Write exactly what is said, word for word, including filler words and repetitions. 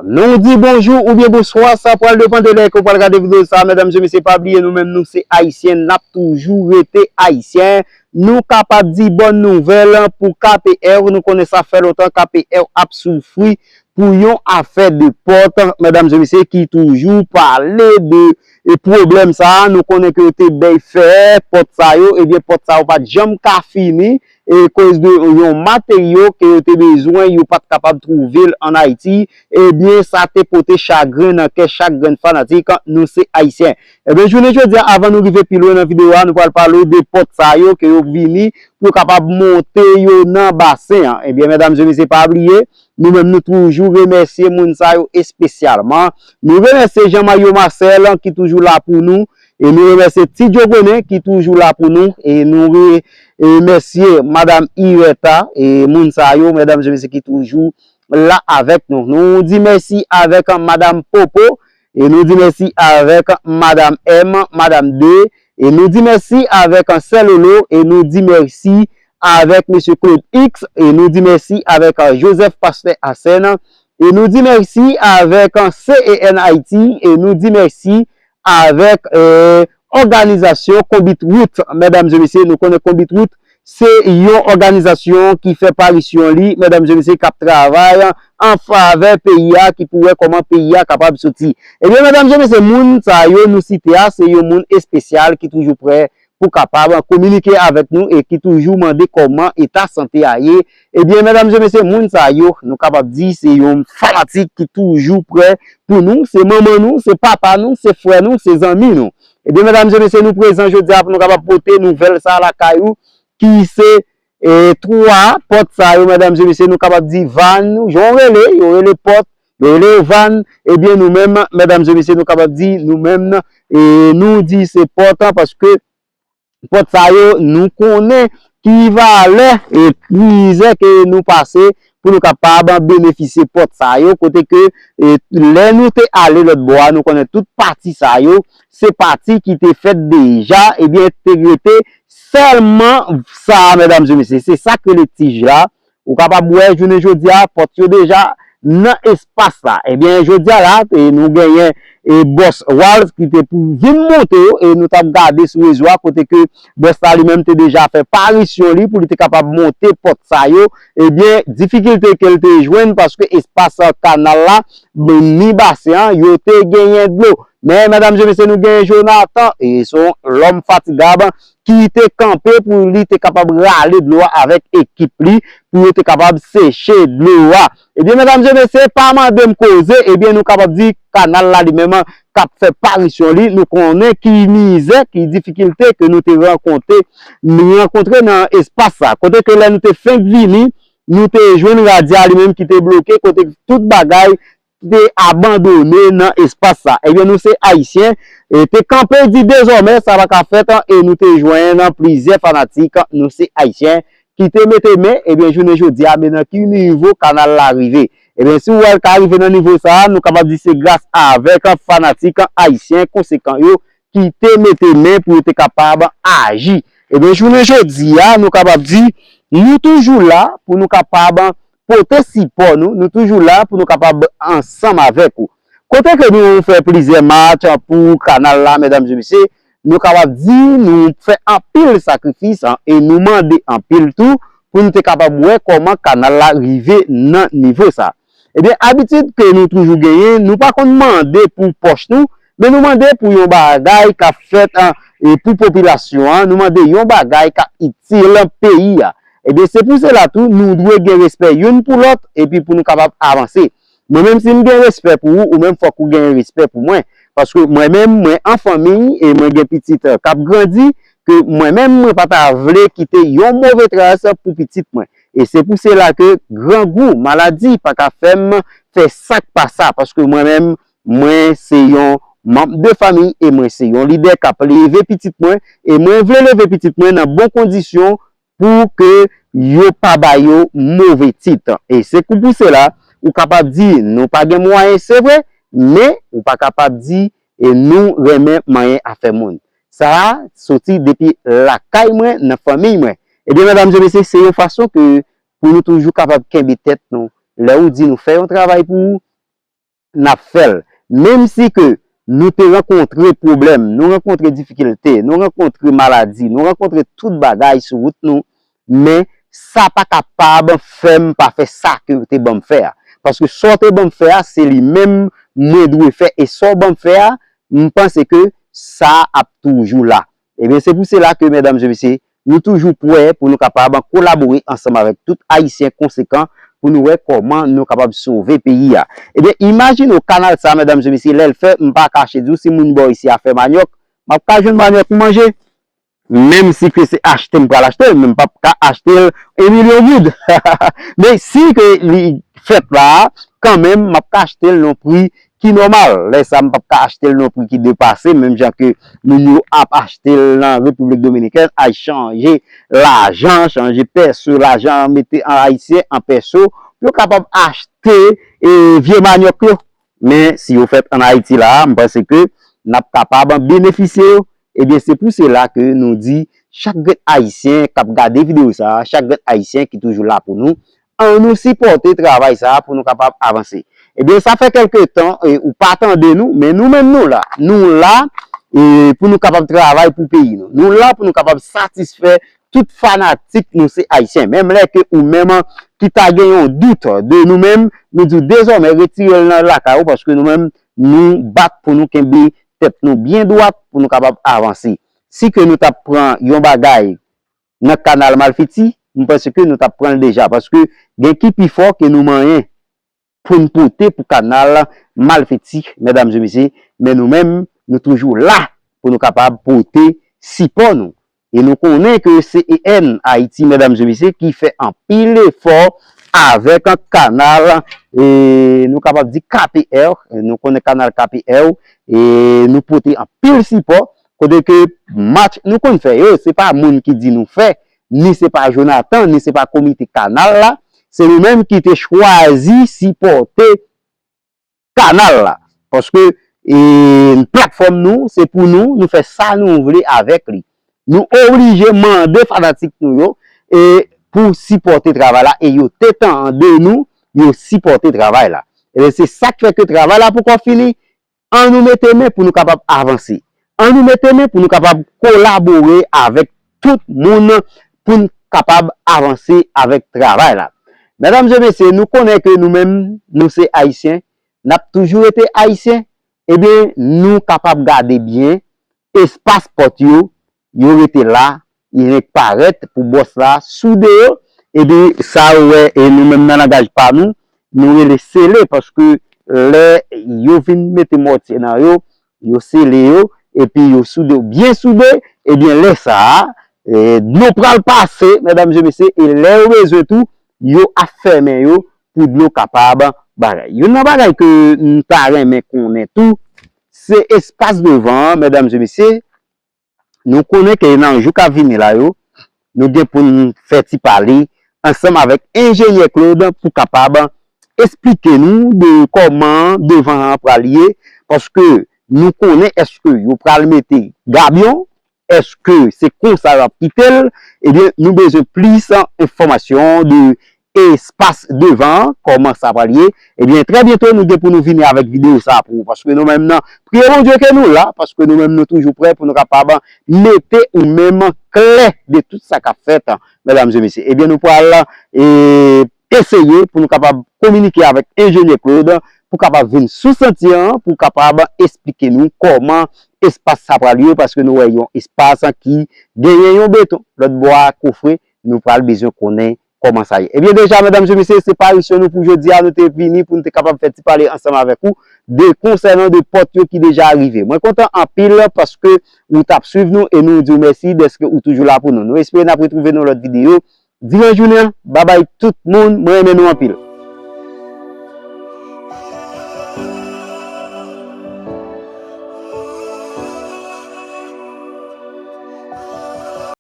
Nou di bonjou oubyen bonswa, sa pral depann de lè ke w pral gade videyo sa a. Medam e mesye, pa bliye, nou menm nou se Ayisyen, n ap toujou rete Ayisyen. Nou kapab di bòn nouvèl pou K P R. Nou konnen sa fè lontan K P R ap soufri pou yon afè de pòt, medam e mesye, ki toujou pale de e pwoblèm sa a. Nou konnen ke yo te bay fè pòt sa yo, ebyen pòt sa yo pa t janm ka fini, e koz de yon materyo ke yo te bezwen, yo pa t kapab twouve l ann Ayiti, ebyen sa te pote chagren nan kè chak grenn fanatik Nou Se Ayisyen. Ebyen jounen jodi a, avan nou rive pi lwen nan videyo a, nou pral pale w de pòt sa yo ke yo vini pou yo kapab monte yo nan basen an. Ebyen medam e mesye, pa bliye, nou menm nou toujou remèsye moun sa yo espesyalman. Nou remèsye Jean Mario Marcel ki toujou la pou nou, e nou remèsye Ti Djo Gwenen ki toujou la pou nou, e nou re- remèsye madam Ireta, e moun sa yo, medam e mesye, ki toujou la avèk nou. Nou di mèsi avèk madam Popo, e nou di mèsi avèk madam M, madam D, e nou di mèsi avèk sè Lolo, e nou di mèsi avèk mesye Claude X, e nou di mèsi avèk Joseph Pastè Arsène, e nou di mèsi avèk C E N Haïti, e nou di mèsi avèk òganizasyon Konbit Wout. Medam e mesye, nou konnen Konbit Wout se yon òganizasyon ki fè parisyon li, medam e mesye, k ap travay an favè peyi a, ki pou wè kòman peyi a kapab soti. Ebyen medam e mesye, moun sa yo nou site a, se yon moun espesyal ki toujou prè pou kapab kominike avèk nou e ki toujou mande kòman eta sante a ye. Ebyen medam e mesye, moun sa yo, nou kapab di se yon fanatik ki toujou prè pou nou, se manman nou, se papa nou, se frè nou, se zanmi nou. Ebyen medam e mesye, nou prezan jodi a pou nou kapab pote nouvèl sa a lakay ou, ki se e twa pòt sa yo, medam e mesye, nou kapab di van, jan w rele, yo rele pòt, yo rele yo van. Ebyen nou menm, medam e mesye, nou kapab di nou menm, e nou di se pòt an, paske pòt sa yo, nou konnen ki valè e mizè ke nou pase pou nou kapab benefisye pòt sa yo, kote ke e lè nou te ale lòt bò a, nou konnen tout pati sa yo, se pati ki te fèt deja, ebyen te rete sèlman sa a, medam e mesye, se sa k rele tij la. Ou kapab wè jounen jodi a, pòt yo deja nan espas la. Ebyen jodi a la, e nou genyen e bòs Walz ki te pou vin monte yo, e nou t ap gade sou rezo a, kote ke bòs la li menm te deja fè parisyon li pou li te kapab monte pòt sa yo. Ebyen difikilte ke l te jwenn, paske espas kanal la, ni basen an, yo te genyen dlo. Men medam e mesye, nou genyen Jonathan, e se yon lòm fatigab ki te kanpe pou li te kapab rale dlo a avèk ekip li, pou yo te kapab seche dlo a. Ebyen medam e mesye, pa mande m koze, ebyen nou kapab di kanal la li menm k ap fè parisyon li. Nou konnen ki mizè, ki difikilte ke nou te rankonte, nou rankontre nan espas sa, kote ke lè nou te fenk vini, nou te jwenn radya li menm ki te bloke, kote tout bagay te abandone nan espas sa. Ebyen nou se Ayisyen, e te kanpe di dezòmè sa pa ka fèt, e nou te jwenn plizyè fanatik Nou Se Ayisyen ki te mete men. Ebyen jounen jodi a, men nan ki nivo kanal la rive. Ebyen si w wè l ka rive nan nivo sa a, nou kapab di se gras avèk fanatik ayisyen konsekan yo ki te mete men pou yo te kapab aji. Ebyen jounen jodi a, nou kapab di nou toujou la pou nou kapab pote sipò nou, nou toujou la pou nou kapab ansanm avèk ou. Kote ke nou fè plizyè match pou kanal la, medam e mesye, nou kapab di nou fè anpil sakrifis, e nou mande anpil tou pou nou te kapab wè kòman kanal la rive nan nivo sa. Ebyen abitid ke nou toujou genyen, nou pa konn mande pou pòch nou, men nou mande pou yon bagay k ap fèt e pou popilasyon an, nou mande yon bagay k ap itil peyi a. Ebyen se pou sela tou nou dwe gen respè youn pou lòt, epi pou nou kapab avanse. Mwen menm si m gen respè pou ou, ou menm fòk ou gen respè pou mwen. Paske mwen menm, mwen an fanmi, e mwen gen pitit k ap grandi, ke mwen menm mwen pa ta vle kite yon move tras pou pitit mwen. E se pou sela ke grangou, maladi pa ka fè m fè sa k pa sa, paske mwen menm mwen se yon manm de fanmi, e mwen se yon lidè k ap leve pitit mwen, e mwen vle leve pitit mwen nan bon kondisyon pou ke yo pa ba yo move tit. E se pou sela ou kapab di nou pa gen mwayen, se vre, men ou pa kapab di e nou renmen manyen afè moun. Sa a soti depi lakay mwen, nan fanmiy mwen. Ebyen medam e mesye, se yon fason ke pou nou toujou kapab kenbe tèt nou. Lè ou di nou fè yon travay pou ou, n ap fè l. Menm si ke nou te rankontre pwoblèm, nou rankontre difikilte, nou rankontre maladi, nou rankontre tout bagay sou wout nou, men sa pa kapab fè m pa fè sa ke w te ban m fè a. Paske sa w te ban m fè a, se li menm mwen dwe fè. E sa w ban m fè a, m panse ke sa ap toujou la. Ebyen, se pou sela ke, medam e mesye, nou toujou prè pou nou kapab kolabore ansanm avèk tout Ayisyen konsekan pou nou wè kòman nou kapab sove peyi a. Ebyen, imajine w kanal sa, medam e mesye, lè l fè, m pa kache di w, si moun bò isi a fè manyòk, m ap ka jwenn manyòk pou manje. Menm si ke se achte m pral achte l, men m p ap ka achte l yon milyon goud. Men si ke li fèt la, kanmenm, m ap ka achte l nan pri ki nòmal. Lè sa, m p ap ka achte l nan pri ki depase, menm jan ke moun yo ap achte l nan Repiblik Dominikèn, ay chanje lajan, chanje pèso, lajan mete an ayisyen, an pèso, pou yo kapab achte e, vye manyòk yo. Men si yo fèt an Ayiti la, m panse ke n ap kapab benefisye yo. Ebyen, se pou sela ke nou di, chak grenn Ayisyen k ap gade videyo sa a, chak grenn Ayisyen ki toujou la pou nou, ann nou sipòte travay sa a pou nou kapab avanse. Ebyen, sa fè kèlke tan, e, ou pa tande nou, men nou menm nou la. Nou la, e, pou nou kapab travay pou peyi nou. Nou la pou nou kapab satisfè tout fanatik nou se Ayisyen. Menm lè ke ou menm ki ta gen yon dout de nou menm, nou di w dezòmè retire l nan lakay ou, paske nou menm nou bat pou nou kenbe tèt nou byen dwat pou nou kapab avanse. Si ke nou t ap pran yon bagay nan kanal Malfeti, m panse ke nou t ap pran l deja, paske gen ki pi fò ke nou manyen pou n pote pou kanal Malfeti, medam e mesye, men nou menm, nou toujou la pou nou kapab pote sipò nou. E nou konnen ke C E N Ayiti, medam e mesye, ki fè anpil efò avèk kanal, e nou kapab di K P R, nou konnen kanal K P R, e nou pote anpil sipò, kote ke match nou konn fè yo, se pa moun ki di nou fè, ni se pa Jonathan, ni se pa komite kanal la, se nou menm ki te chwazi sipòte kanal la. Paske, e, platfòm nou, se pou nou, nou fè sa nou vle avèk li. Nou oblije mande fanatik nou yo, e, pou sipòte travay la, e yo te tande nou, yo sipòte travay la. E se sa k fè ke travay la poko fini, ann nou mete men pou nou kapab avanse. Ann nou mete men pou nou kapab kolabore avèk tout moun pou n kapab avanse avèk travay la. Medam e mesye, nou konnen ke nou menm, nou se Ayisyen, n ap toujou rete Ayisyen, ebyen, nou kapab gade byen espas pòt yo, yo rete la, li renk parèt pou bòs la soude yo, epi sa ou wè, e nou menm nan langaj pa nou, nou rele sele, paske lè yo vin mete mòtye nan yo, yo sele yo, epi yo soude yo byen soude, ebyen lè sa a, e, dlo pral pase, medam e mesye, e lè yo bezwen tou, yo ap fèmen yo pou dlo kapab bagay. Youn nan bagay ke m ta renmen konnen tou, se espas devan an, medam e mesye, nou konnen ke nan jou k ap vini la yo, nou gen pou n fè ti pale ansanm avèk enjenyè Claude pou kapab esplike nou de kòman devan an pral ye, paske nou konnen èske yo pral mete gabyon, èske se konsa y ap kite l, ebyen, nou bezwen plis enfòmasyon de espas devan an, kòman sa pral ye. Ebyen, trè byento, nou gen pou nou vini avèk videyo sa a pou ou, paske nou menm nan, priye Bondye ke nou la, paske nou menm nou toujou prè pou nou kapab mete ou menm klè de tout sa k ap fèt, medam e mesye. Ebyen, nou pral, e, eseye pou nou kapab kominike avèk enjenyè Claude pou kapab vin sou santye an, pou kapab esplike nou kòman espas sa pral ye, paske nou wè yon espas ki genyen yon beton, lòt bò a kofre, nou pral bezwen konnen kòman sa ye. Ebyen deja, medam e mesye, se parisyon nou pou jodi a, nou te vini pou nou te kapab fè ti pale ansanm avèk ou de konsènan de pòt yo ki deja rive. Mwen kontan anpil paske ou t ap swiv nou e nou di w mèsi dèske ou toujou la pou nou. Nou espere n ap retwouve nan lòt videyo. Dimanch jounen an, babay tout moun, mwen renmen nou anpil.